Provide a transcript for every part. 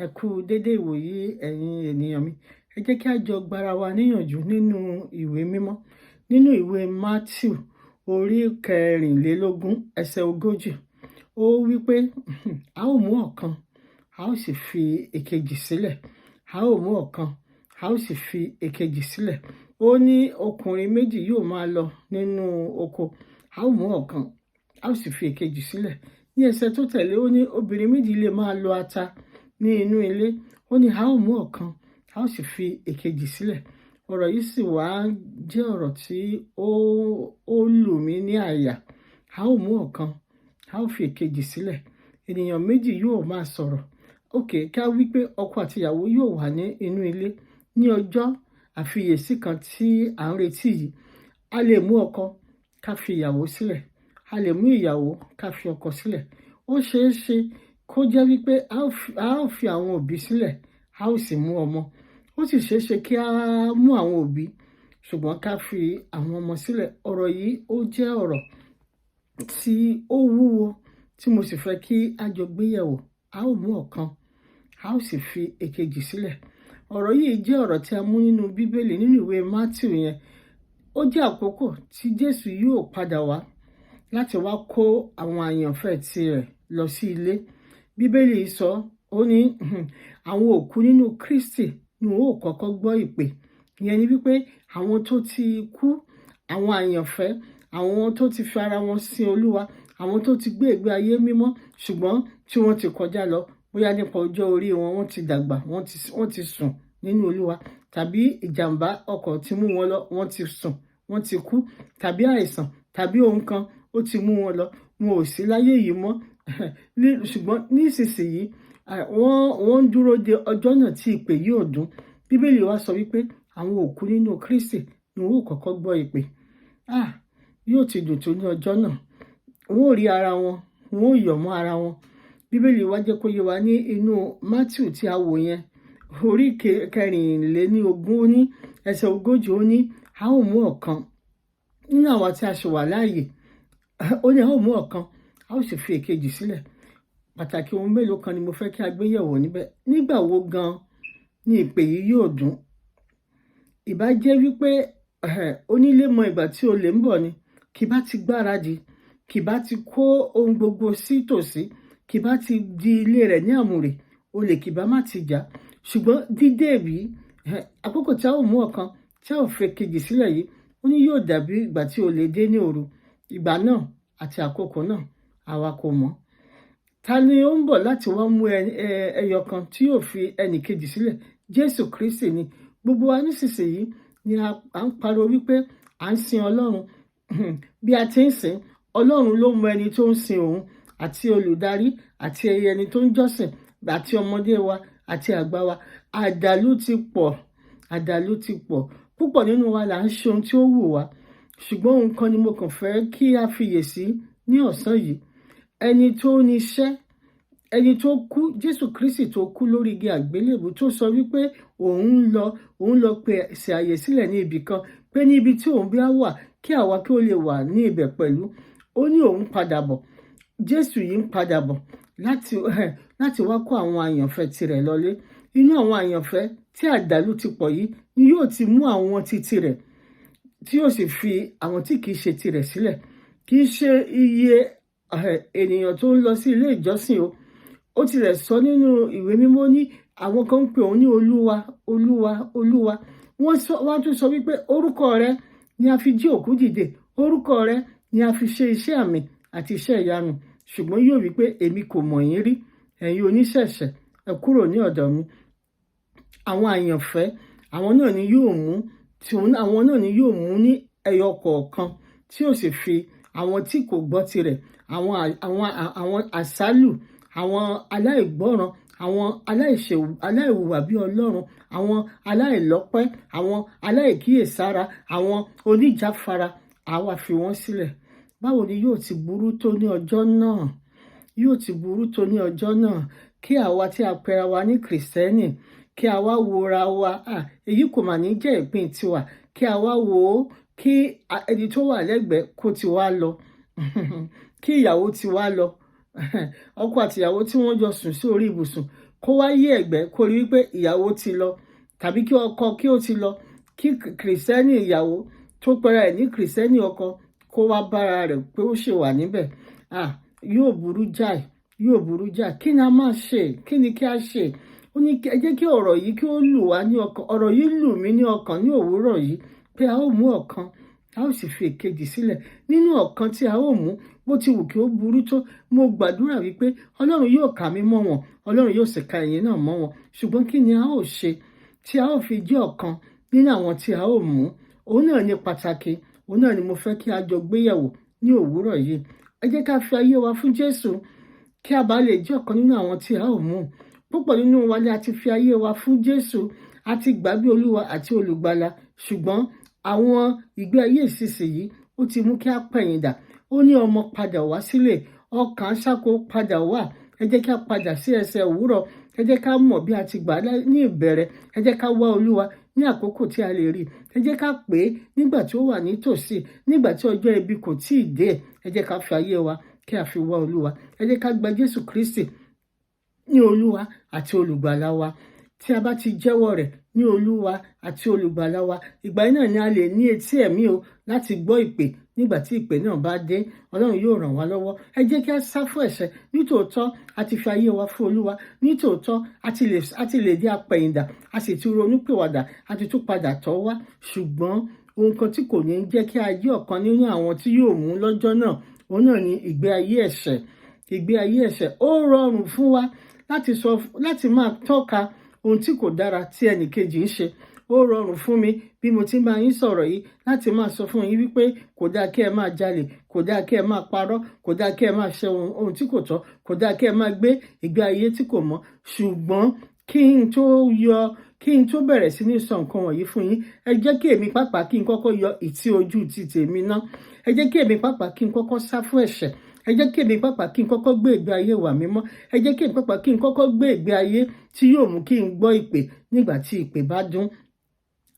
Ẹ kú dédé ìwòyí, ẹ̀yin ènìyàn mi. Ẹ jẹ́ kí a jọ gbára wa níyànjú nínú ìwé mímọ́. Nínú ìwé Matthew orí 44 ẹsẹ̀ 40, ó wí pé, "A ó mú ọ̀kan, a ó sì fi èkejì sílẹ̀. A ó mú ọ̀kan, a ó sì fi èkejì sílẹ̀." Ó ní ọkùnrin méjì yóò máa lọ nínú oko. A ó mú ọ̀kan, a ó sì fi èkejì sílẹ̀. Ní ẹsẹ̀ tó tẹ̀lé, ó ní obìnrin méjì lè máa lọ ata ní inú ilé. Ó ní a ó mú ọ̀kan, a ó sì fi èkejì sílẹ̀. Ọ̀rọ̀ yìí sì wá jẹ́ ọ̀rọ̀ tí ó lù mí ní àyà. A ó mú ọ̀kan, a ó fi èkejì sílẹ̀. Ènìyàn méjì yóò máa sọ̀rọ̀. Okay, ká wí pé ọkọ àti ìyàwó yóò wà ní inú ilé ní ọjọ́ àfiyèsí kan tí à ń retí yìí. A lè mú ọkọ ká fi ìyàwó sílẹ̀. A lè mú ìyàwó ká fi ọkọ sílẹ̀. Ó ṣe é ṣe kó jẹ́ wípé a ó fi àwọn òbí sílẹ̀, a ó sì mú ọmọ. Ó sì ṣe é ṣe kí a mú àwọn òbí, ṣùgbọ́n ká fi àwọn ọmọ sílẹ̀. Ọ̀rọ̀ yìí ó jẹ́ ọ̀rọ̀ tí ó wúwo tí mo sì fẹ́ kí a jọ gbé yẹ̀wò. A ó mú ọ̀kan, a ó sì fi èkejì sílẹ̀. Ọ̀rọ̀ yìí jẹ́ ọ̀rọ̀ tí a mú nínú Bíbélì, nínú ìwé Matthew yẹn. Ó jẹ́ àkókò tí Jésù yóò padà wá láti wá kó àwọn àyànfẹ́ tirẹ̀ lọ sí ilé. Bíbélì sọ, ó ní àwọn òkú nínú Kristi ni wọ́n ó kọ́kọ́ gbọ́ ìpè. Ìyẹn ni wípé àwọn tó ti kú, àwọn àyànfẹ́, àwọn tó ti fi ara wọn sin Olúwa, àwọn tó ti gbé ìgbé ayé mímọ́, ṣùgbọ́n tí wọ́n ti kọjá lọ, bóyá nípa ọjọ́ orí wọn, wọ́n ti dàgbà, wọ́n ti sùn nínú Olúwa, tàbí ìjàmbá ọkọ̀ ti mú wọn lọ, wọ́n ti sùn, wọ́n ti kú, tàbí àìsàn, tàbí ohun kan ó ti mú wọn lọ, wọn ò sí láyé yìí mọ́. Ṣùgbọ́n nísinsìnyí, wọ́n ń dúró de ọjọ́ náà tí ìpè yóò dún. Bíbélì wa sọ wípé àwọn òkú nínú Kristi ni wọ́n ó kọ́kọ́ gbọ́ ìpè. Ah, yóò ti dùn tó ní ọjọ́ náà. Wọ́n ó rí ara wọn, wọ́n ó yọ̀ mọ́ ara wọn. Bíbélì wa jẹ́ kó yé wa ní inú Matthew tí a wò yẹn, orí 24, ó ní ẹsẹ̀ 40, ó ní a ó mú ọ̀kan nínú àwa tí a ṣì wà láàyè. Ó ní a ó mú ọ̀kan, a ó sì fi èkejì sílẹ̀. Pàtàkì ohun mélòó kan ni mo fẹ́ kí a gbé yẹ̀wò níbẹ̀. Nígbà wo gan ni ìpè yìí yóò dún? Ìbá jẹ́ wípé onílé mọ ìgbà tí olè ń bọ̀ ni, kì bá ti gbáradì, kì bá ti kó ohun gbogbo sí tòsí, kì bá ti di ilé rẹ̀ ní àmùrè, olè kì bá má ti jà. Ṣùgbọ́n dídé bí àkókò tí a ó mú ọ̀kan, tí a ó fi kejì sílẹ̀ yìí, ó ní yóò dàbí ìgbà tí olè dé ní òru. Ìgbà náà àti àkókò náà, àwa kò mọ̀. Ta ni ó ń bọ̀ láti wá mú ẹyọ kan tí yóò fi ẹnì kejì sílẹ̀? Jésù Kristi ni. Gbogbo wa nísinsìnyí ni à ń pariwo wípé à ń sin Ọlọ́run. Bí a ti ń sìn, Ọlọ́run ló mọ ẹni tó ń sin òun, àti olùdarí àti ẹni tó ń jọ́sìn, àti ọmọdé wa àti àgbà wa. Àdàlú ti pọ̀, àdàlú ti pọ̀. Púpọ̀ nínú wa là ń ṣe ohun tí ó wù wá. Ṣùgbọ́n ohun kan ni mo kàn fẹ́ kí a fiyèsí ní ọ̀sán yìí. Ẹni tó ní iṣẹ́, ẹni tó kú, Jésù Kristi tó kú lórí igi àgbélébùú, tó sọ wípé òun lọ pèsè àyè sílẹ̀ ní ibì kan, pé ní ibi tí òun bá wà, kí àwa kí ó lè wà ní ibẹ̀ pẹ̀lú. Ó ní òun padà bọ̀. Jésù yìí ń padà bọ̀ láti wá kó àwọn àyànfẹ́ tirẹ̀ lọlé. Inú àwọn àyànfẹ́ tí àdàlú ti pọ̀ yìí ni yóò ti mú àwọn ti tirẹ̀, tí yóò sì fi àwọn tí kìí ṣe tirẹ̀ sílẹ̀. Kì í ṣe iye ènìyàn tó ń lọ sí ilé ìjọsìn o. Ó tilẹ̀ sọ nínú ìwé mímọ́ ní àwọn kan ń pè òun ní Olúwa, Olúwa, Olúwa. Wọ́n tún sọ wípé orúkọ rẹ ni a fi jí òkú dìde, orúkọ rẹ ni a fi ṣe iṣẹ́ àmì àti iṣẹ́ ìyanu. Ṣùgbọ́n yóò wí pé, "Èmi kò mọ̀ yín rí, ẹ̀yin oníṣẹ̀ṣẹ̀, ẹ kúrò ní ọ̀dọ̀ mi." Àwọn àyànfẹ́, àwọn náà ni yóò mú, tí àwọn náà ni yóò mú ní ẹyọ kọ̀ọ̀kan, tí yóò sì fi àwọn tí kò gbọ́ tirẹ̀, àwọn àsálù, àwọn aláìgbọ́ràn, àwọn aláìhùwà bí Ọlọ́run, àwọn aláìlọ́pẹ́, àwọn aláìkíyèsára, àwọn oníjàfara, àwa fi wọ́n sílẹ̀. Báwo ni yóò ti burú tó ní ọjọ́ náà? Yóò ti burú tó ní ọjọ́ náà kí àwa tí a pera wa ní Kìrìsìtẹ́nì, kí a wá wora wa, èyí kò mà ní jẹ́ ìpín tiwa, kí a wá wò ó, kí ẹni tó wà lẹ́gbẹ̀ẹ́ kó ti wá lọ, kí ìyàwó ti wá lọ, ọkọ àti ìyàwó tí wọ́n jọ sùn sí orí ibùsùn, kó Kó wá yí ẹ̀gbẹ́, kó rí wípé ìyàwó ti lọ, tàbí kí ọkọ kí ó ti lọ, kí Kìrìsìtẹ́nì ìyàwó tó pera ẹ̀ ní Kìrìsìtẹ́nì ọkọ kó wá bára rẹ̀ pé ó ṣì wà níbẹ̀. Ah, yóò burú jáì, yóò burú jáì. Kí ni a máa ṣe? Kí ni kí a ṣe? Ó ní ẹ jẹ́ kí ọ̀rọ̀ yìí kí ó lù wá ní ọkàn. Ọ̀rọ̀ yìí lù mí ní ọkàn ní òwúrọ̀ yìí pé a ó mú ọ̀kan, a ó sì fi èkejì sílẹ̀. Nínú ọ̀kan tí a ó mú, bó ti wù kí ó burú tó, mo gbàdúrà wípé Ọlọ́run yóò kà mí mọ́ wọn, Ọlọ́run yóò sì ka ẹ̀yin náà mọ́ wọn. Ṣùgbọ́n kí ni a ó ṣe tí a ó fi jẹ́ ọ̀kan nínú àwọn tí a ó mú? Òun náà ní pàtàkì, òun náà ni mo fẹ́ kí a jọ gbéyẹ̀wò ní òwúrọ̀ yìí. Ẹ jẹ́ ká fi ayé wa fún Jésù kí a bá lè jẹ́ ọ̀kan nínú àwọn tí a ó mú. Púpọ̀ nínú wa ni a ti fi ayé wa fún Jésù, a ti gbà bí Olúwa àti Olùgbàlà, ṣùgbọ́n àwọn ìgbé ayé ìsinsìnyí, ó ti mú kí a pẹ̀yìndà. Ó ní, "Ọmọ, padà wá sílé. Ọkàn ṣáko, padà wá." Ẹ jẹ́ kí a padà sí ẹsẹ̀ òwúrọ̀. Ẹ jẹ́ ká mọ̀ bí a ti gbà ní ìbẹ̀rẹ̀. Ẹ jẹ́ ká wá Olúwa ní àkókò tí a lè rí. Ẹ jẹ́ ká pè é nígbà tí ó wà nítòsí, nígbà tí ọjọ́ ibi kò tíì dé. Ẹ jẹ́ ká fi ayé wa kí a fi wá Olúwa. Ẹ jẹ́ ká gba Jésù Kristi ní Olúwa àti Olùgbàlà wa. Tí a bá ti jẹ́wọ́ rẹ̀ ní Olúwa àti Olùgbàlà wa, ìgbà yìí náà ni a lè ní etí ẹ̀mí o láti gbọ́ ìpè nígbà tí ìpè náà bá dé. Ọlọ́run yóò ràn wá lọ́wọ́. Ẹ jẹ́ kí a sá fún ẹ̀ṣẹ̀. Nítòótọ́, a ti fi ayé wa fún Olúwa. Nítòótọ́, a ti lè di apẹ̀yìndà, a sì ti ronúpìwàdà, a ti tún padà tọ́ wá. Ṣùgbọ́n ohun kan tí kò ní jẹ́ kí a jẹ́ ọ̀kan nínú àwọn tí yóò mú lọ́jọ́ náà, òun náà ni ìgbé ayé ẹ̀ṣẹ̀. Ìgbé ayé ẹ̀ṣẹ̀, ó rọrùn fún wa láti sọ, láti máa tọ́ka ohun tí kò dára tí ẹnìkejì ń ṣe. Ó rọrùn fún mi bí mo ti ń bá yín sọ̀rọ̀ yìí láti máa sọ fún yín wípé kò dáa kí ẹ máa jalè, kò dáa kí ẹ máa parọ́, kò dáa kí ẹ máa ṣe ohun tí kò tọ́, kò dáa kí ẹ máa gbé ìgbé ayé tí kò mọ́. Ṣùgbọ́n kí n tó bẹ̀rẹ̀ sí ní sọ nǹkan wọ̀nyí fún yín, ẹ jẹ́ kí èmi pàápàá kí n kọ́kọ́ yọ ìtí ojú ti tèmi ná. Ẹ jẹ́ kí èmi pàápàá kí n kọ́kọ́ sá fún ẹ̀ṣẹ̀. Ẹ jẹ́ kí èmi pàápàá kí n kọ́kọ́ gbé ìgbé ayé wà mímọ́. Ẹ jẹ́ kí èmi pàápàá kí n kọ́kọ́ gbé ìgbé ayé tí yóò mú kí n gbọ́ ìpè nígbà tí ìpè bá dún.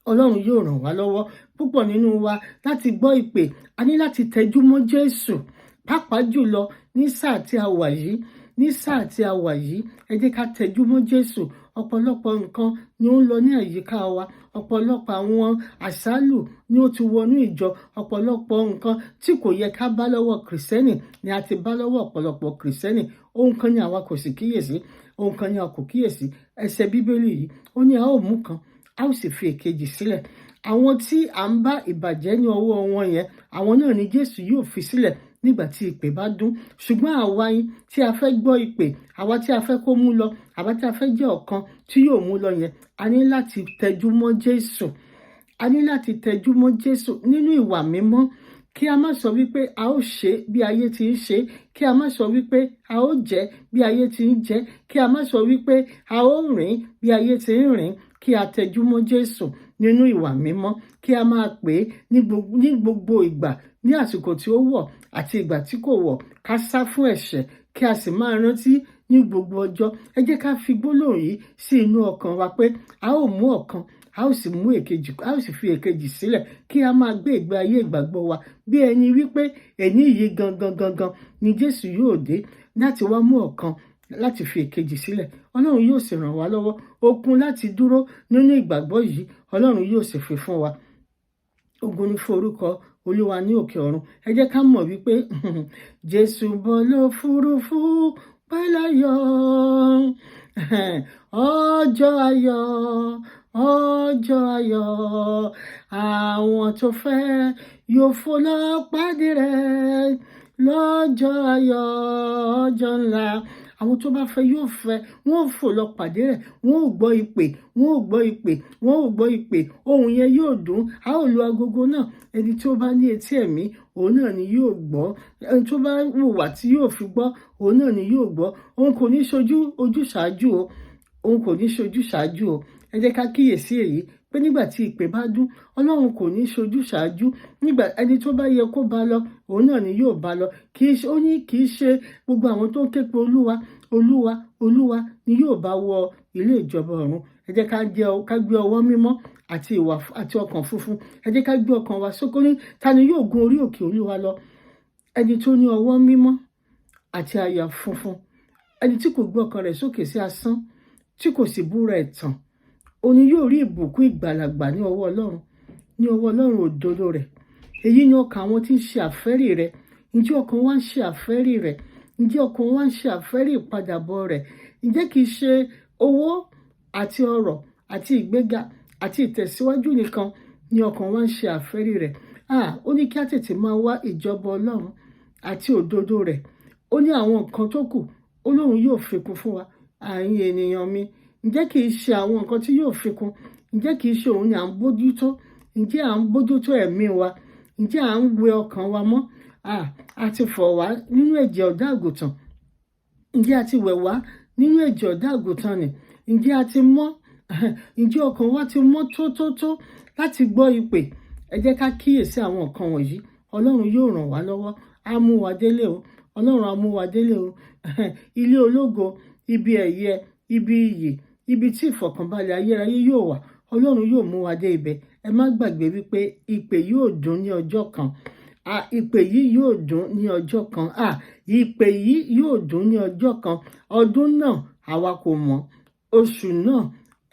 Ọlọ́run yóò ràn wá lọ́wọ́. Púpọ̀ nínú wa, láti gbọ́ ìpè, a ní láti tẹjú mọ́ Jésù, pàápàá jùlọ ní sáà tí a wà yìí. Ní sáà tí a wà yìí, ẹ jẹ́ ká tẹjú mọ́ Jésù. Ọ̀pọ̀lọpọ̀ nǹkan ni ó ń lọ ní àyíká wa. Ọ̀pọ̀lọpọ̀ àwọn àsálù ni ó ti wọnú ìjọ. Ọ̀pọ̀lọpọ̀ nǹkan tí kò yẹ ká bá lọ́wọ́ Kìrìsìtẹ́nì ni a ti bá lọ́wọ́ ọ̀pọ̀lọpọ̀ Kìrìsìtẹ́nì. Ohun kan ni àwa kò sì kíyèsí, ohun kan ni a kò kíyèsí. Ẹsẹ̀ Bíbélì yìí, ó ní a ó mú kan, a ó sì fi èkejì sílẹ̀. Àwọn tí à ń bá ìbàjẹ́ ní ọwọ́ wọn yẹn, àwọn náà ni Jésù yóò fi sílẹ̀ nígbà tí ìpè bá dún. Ṣùgbọ́n àwa yín tí a fẹ́ gbọ́ ìpè, àwa tí a fẹ́ kó mú lọ, àwa tí a fẹ́ jẹ́ ọ̀kan tí yóò mú lọ yẹn, a ní láti tẹjú mọ́ Jésù. A ní láti tẹjú mọ́ Jésù nínú ìwà mímọ́, kí a má sọ wípé a ó ṣe bí ayé ti ń ṣe, kí a má sọ wípé a ó jẹ bí ayé ti ń jẹ, kí a má sọ wípé a ó rìn bí ayé ti ń rìn. Kí a tẹjú mọ́ Jésù nínú ìwà mímọ́, kí a máa pè é ní gbogbo ìgbà, ní àsìkò tí ó wọ̀ àti ìgbà tí kò wọ̀, ká sá fún ẹ̀ṣẹ̀, kí a sì máa rántí ní gbogbo ọjọ́. Ẹ jẹ́ ká fi gbólóhùn yìí sí inú ọkàn wa pé a ó mú ọ̀kan, a ó sì mú èkejì, a ó sì fi èkejì sílẹ̀, kí a máa gbé ìgbé ayé ìgbàgbọ́ wa bí ẹni wípé èní yìí gangan gangan ni Jésù yóò dé láti wá mú ọ̀kan, láti fi èkejì sílẹ̀. Ọlọ́run yóò sì ràn wá lọ́wọ́. Okun láti dúró nínú ìgbàgbọ́ yìí, Ọlọ́run yóò sì fi fún wa. Ògo ni fún orúkọ Olúwa ní òkè ọ̀run. Ẹ jẹ́ ká mọ̀ wípé Jésù bọ̀ lófurufú pẹ̀láyọ̀. Ọjọ́ ayọ̀, ọjọ́ ayọ̀, àwọn tó fẹ́ yóò fò lọ pàdé rẹ̀ lọ́jọ́ ayọ̀, ọjọ́ ńlá. Àwọn tó bá fẹ́ yóò fẹ́, wọ́n ò fò lọ pàdé rẹ̀. Wọ́n ò gbọ́ ìpè, wọ́n ò gbọ́ ìpè, wọ́n ò gbọ́ ìpè. Ohùn yẹn yóò dún, a ó lu agogo náà. Ẹni tí ó bá ní etí ẹ̀mí, òun náà ni yóò gbọ́. Ẹni tó bá hùwà tí yóò fi gbọ́, òun náà ni yóò gbọ́. Òun kò ní ṣojú ojúṣàájú o, òun kò ní ṣojú ṣáájú o. Ẹ jẹ́ ká kíyèsí èyí pé nígbà tí ìpè bá dún, Ọlọ́run kò ní ṣojú ṣáájú. Nígbà ẹni tó bá yẹ kó bá lọ, òun náà ni yóò bá lọ. Kì í ṣe, ó ní kì í ṣe gbogbo àwọn tó ń ké pe Olúwa, Olúwa, Olúwa ni yóò bá wọ ilé ìjọba ọ̀run. Ẹ jẹ́ ká gbé ọwọ́ mímọ́ àti ìwà àti ọkàn funfun. Ẹ jẹ́ ká gbé ọkàn wa sókè. Ní ta ni yóò gun orí òkè Olúwa lọ? Ẹni tó ní ọwọ́ mímọ́ àti àyà funfun, ẹni tí kò gbé ọkàn rẹ̀ sókè sí asán. tí kò sì búra ẹ̀tàn, òun ni yóò rí ìbùkún ìgbàlà gbà ní ọwọ́ Ọlọ́run, ní ọwọ́ Ọlọ́run òdodo rẹ̀. Èyí ni ọkàn àwọn tí ń ṣe àfẹ́rí rẹ̀. Ǹjẹ́ ọkàn wa ń ṣe àfẹ́rí rẹ̀? Ǹjẹ́ ọkàn wa ń ṣe àfẹ́rí ìpadàbọ̀ rẹ̀? Ǹjẹ́ kìí ṣe owó àti ọrọ̀ àti ìgbéga àti ìtẹ̀síwájú nìkan ni ọkàn wa ń ṣe àfẹ́rí rẹ̀? Ah, ó ní kí á tètè máa wá ìjọba Ọlọ́run àti òdodo rẹ̀. Ó ní àwọn nǹkan tó kù, ó lóun yóò fi kún fún wa. Ẹ̀yin ènìyàn mi, ǹjẹ́ kìí ṣe àwọn nǹkan tí yóò fi kún? Ǹjẹ́ kìí ṣe òun ni à ń bójútó? Ǹjẹ́ à ń bójútó ẹ̀mí wa? Ǹjẹ́ à ń wẹ ọkàn wa mọ́? Ah, a ti fọ̀ wá nínú ẹ̀jẹ̀ ọ̀dọ́ àgùntàn. Ǹjẹ́ a ti wẹ̀ wá nínú ẹ̀jẹ̀ ọ̀dọ́ àgùntàn ni? Ǹjẹ́ a ti mọ́? Ǹjẹ́ ọkàn wa ti mọ́ tó láti gbọ́ ìpè? Ẹ jẹ́ ká kíyèsí àwọn nǹkan wọ̀nyí. Ọlọ́run yóò ràn wá lọ́wọ́. Á mú wa délé o. Ọlọ́run á mú wa délé o. Ilé ológo, ibi ẹ̀yẹ, ibi iyì, ibi tí ìfọ̀kànbalẹ̀ ayérayé yóò wà. Ọlọ́run yóò mú wa dé ibẹ̀. Ẹ má gbàgbé wípé ìpè yóò dún ní ọjọ́ kan. À, ìpè yìí yóò dún ní ọjọ́ kan. À, ìpè yìí yóò dún ní ọjọ́ kan. Ọdún náà àwa kò mọ̀. Oṣù náà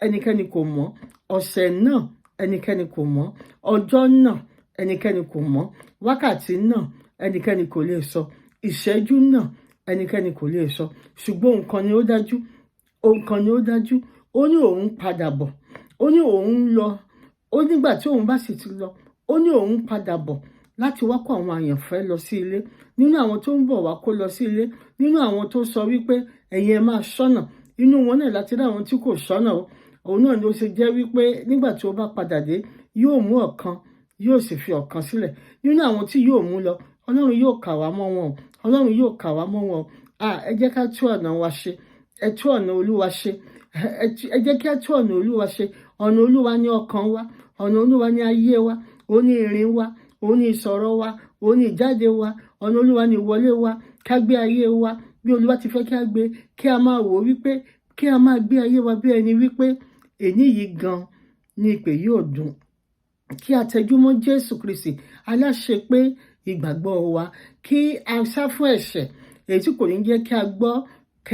ẹnikẹ́ni kò mọ̀. Ọ̀sẹ̀ náà ẹnikẹ́ni kò mọ̀. Ọjọ́ náà ẹnikẹ́ni kò mọ̀. Wákàtí náà ẹnikẹ́ni kò lè sọ. Ìṣẹ́jú náà ẹnikẹ́ni kò lè sọ. Ṣùgbọ́n nǹkan ni ó dájú. Ohun kan ni ó dájú. Ó ní òun padà bọ̀. Ó ní òun ń lọ. Ó nígbà tí òun bá sì ti lọ, ó ní òun padà bọ̀ láti wá kó àwọn àyànfẹ́ lọ sí ilé. Nínú àwọn tó ń bọ̀ wá kó lọ sí ilé, nínú àwọn tó sọ wípé ẹ̀yin ẹ máa ṣọ́nà, inú wọn náà láti rí àwọn tí kò ṣọ́nà o. Òun náà ló ṣe jẹ́ wípé nígbà tí ó bá padà dé, yóò mú ọ̀kan, yóò sì fi ọ̀kan sílẹ̀. Nínú àwọn tí yóò mú lọ, Ọlọ́run yóò kà wá mọ́ wọn o. Ọlọ́run yóò kà wá mọ́ wọn o. À, ẹ jẹ́ ká tún ọ̀nà wa ṣe. Ẹ tún ọ̀nà Olúwa ṣe. Ẹ jẹ́ kí á tún ọ̀nà Olúwa ṣe. Ọ̀nà Olúwa ní ọkàn wa. Ọ̀nà Olúwa ní ayé wa. Ó ní ìrìn wa. Ó ní ìsọ̀rọ̀ wa. Ó ní ìjáde wa. Ọ̀nà Olúwa ní ìwọlé wa. Ká gbé ayé wa bí Olúwa ti fẹ́ kí a gbé, kí a máa wò wípé kí a máa gbé ayé wa bí ẹni wípé èní yìí gan ni ìpè yóò dùn. Kí a tẹjúmọ́ Jésù Kristi, aláṣepé ìgbàgbọ́ wa, kí a sá fún ẹ̀ṣẹ̀ èyí tí kò ní jẹ́ kí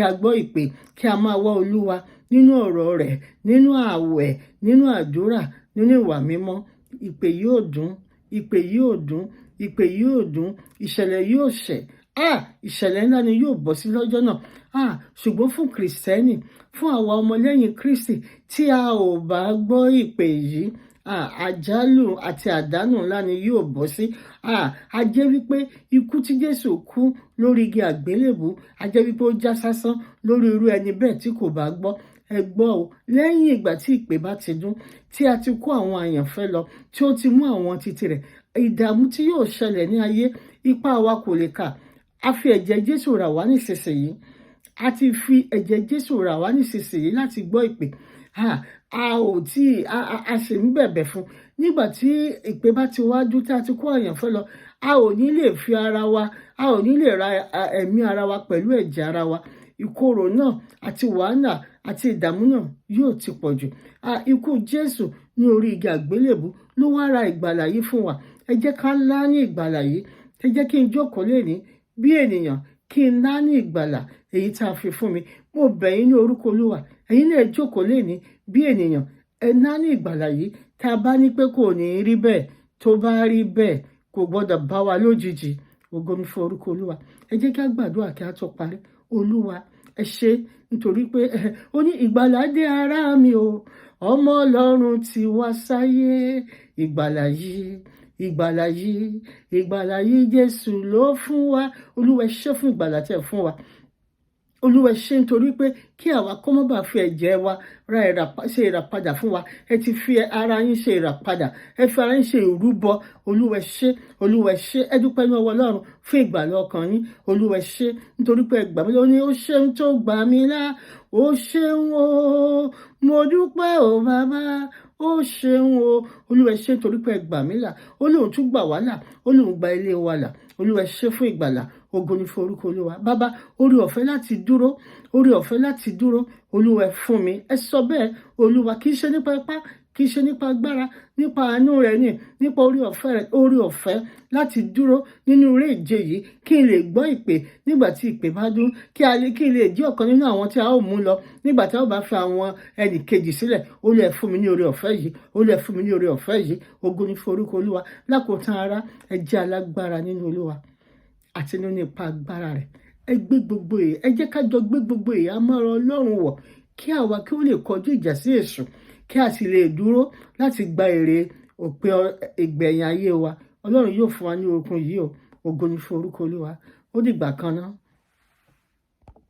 a gbọ́ ìpè, kí a máa wá Olúwa nínú ọ̀rọ̀ rẹ̀, nínú ààwẹ̀, nínú àdúrà, nínú ìwà mímọ́. Ìpè yóò dùn, ìpè yóò dùn, ìpè yóò dùn, ìṣẹ̀lẹ̀ yóò ṣẹ̀. Ah, ìṣẹ̀lẹ̀ ńlá ni yóò bọ́ sí lọ́jọ́ náà. Ah, ṣùgbọ́n fún Kìrìsìtẹ́nì, fún àwa ọmọlẹ́yìn Kristi tí a ò bá gbọ́ ìpè yìí, ah, àjálù àti àdánù ńlá ni yóò bọ́ sí. Ah, a jẹ́ wípé ikú tí Jésù kú lórí igi àgbélébùú, a jẹ́ wípé ó já sásán lórí irú ẹni bẹ́ẹ̀ tí kò bá gbọ́. Ẹ gbọ́ o, lẹ́yìn ìgbà tí ìpè bá ti dún, tí a ti kó àwọn àyànfẹ́ lọ, tí ó ti mú àwọn titi rẹ̀, ìdààmú tí yóò ṣẹlẹ̀ ní ayé, ipá wa kò lè kà. A fi ẹ̀jẹ̀ Jésù rà wá nísinsìnyí. A ti fi ẹ̀jẹ̀ Jésù rà wá nísinsìnyí láti gbọ́ ìpè. A ò tí a sì ń bẹ̀bẹ̀ fún. Nígbà tí ìpè bá ti wá dún tí a ti kó àyànfẹ́ lọ, a ò ní lè fi ara wa, a ò ní lè ra ẹ̀mí ara wa pẹ̀lú ẹ̀jẹ̀ ara wa. Ìkorò náà àti wàhálà àti ìdààmú náà yóò ti pọ̀ jù. Ikú Jésù ní orí igi àgbélébùú ló wá ra ìgbàlà yìí fún wa. Ẹ jẹ́ ká lá ní ìgbàlà yìí. Ẹ jẹ́ kí n jókòó lénìí bí ènìyàn kí n lá ní ìgbàlà èyí tí a fi fún mi. Mo bẹ̀ yín ní orúkọ Olúwa. Ẹ̀yin náà jókòó lénìí bí ènìyàn. Ẹ lá ní ìgbàlà yìí. Tí a bá ní pé kò ní rí bẹ́ẹ̀, tó bá rí bẹ́ẹ̀, kò gbọdọ̀ bá wa lójijì. Ògo ni fún orúkọ Olúwa. Ẹ jẹ́ kí a gbàdúrà kí a tó parí. Olúwa, ẹ ṣé nítorí pé ó ní ìgbàlà dé ará mi o. Ọmọ Ọlọ́run ti wá sáyé. Ìgbàlà yìí, ìgbàlà yìí, ìgbàlà yìí Jésù ló fún wa. Olúwa, ẹ ṣé fún ìgbàlà tí ẹ fún wa. Olúwa, ṣé nítorí pé kí àwa kó má bàa fi ẹ̀jẹ̀ wa ra ṣe ìràpadà fún wa. Ẹ ti fi ara yín ṣe ìràpadà. Ẹ fi ara yín ṣe ìrúbọ. Olúwa, ṣé. Olúwa, ṣé. Ẹ dúpẹ́ ní ọwọ́ Ọlọ́run fún ìgbàlà ọkàn yín. Olúwa, ṣé nítorí pé ẹ gbà mí lóní. Ó ṣeun tó gbà mí là. Ó ṣeun o. Mo dúpẹ́ o bàbá. Ó ṣeun o. Olúwa, ṣé nítorí pé ẹ gbà mí là. Ó lóun tún gbà wá là. Ó lóun gba ilé wa là. Olúwa, ṣé fún ìgbàlà. Ògo ni fún orúkọ Olúwa. Bàbá, oore ọ̀fẹ́ láti dúró, oore ọ̀fẹ́ láti dúró, Olúwa, ẹ fún mi. Ẹ sọ bẹ́ẹ̀. Olúwa, kì í ṣe nípa ipá, kì í ṣe nípa agbára, nípa àánú rẹ̀ ni, nípa oore ọ̀fẹ́ rẹ̀. Oore ọ̀fẹ́ láti dúró nínú eré ìje yìí, kí n lè gbọ́ ìpè nígbà tí ìpè bá dún, kí n lè jẹ́ ọ̀kan nínú àwọn tí a ó mú lọ nígbà tí a ó bá fi àwọn ẹnì kejì sílẹ̀. Olúwa, ẹ fún mi ní oore ọ̀fẹ́ yìí. Olúwa, ẹ fún mi ní oore ọ̀fẹ́ yìí. Ògo ni fún orúkọ Olúwa. Lákòótán, ará, ẹ jẹ́ alágbára nínú Olúwa àti nínú ipa agbára rẹ̀. Ẹ gbé gbogbo èyí, ẹ jẹ́ ká jọ gbé gbogbo ìhámọ́ra Ọlọ́run wọ̀, kí àwa kí ó lè kọjú ìjà sí èṣù, kí a sì lè dúró láti gba èrè òpin ìgbẹ̀yìn ayé wa. Ọlọ́run yóò fún wa ní okun yìí o. Ògo ni fún orúkọ Olúwa. Ó dìgbà kan náà.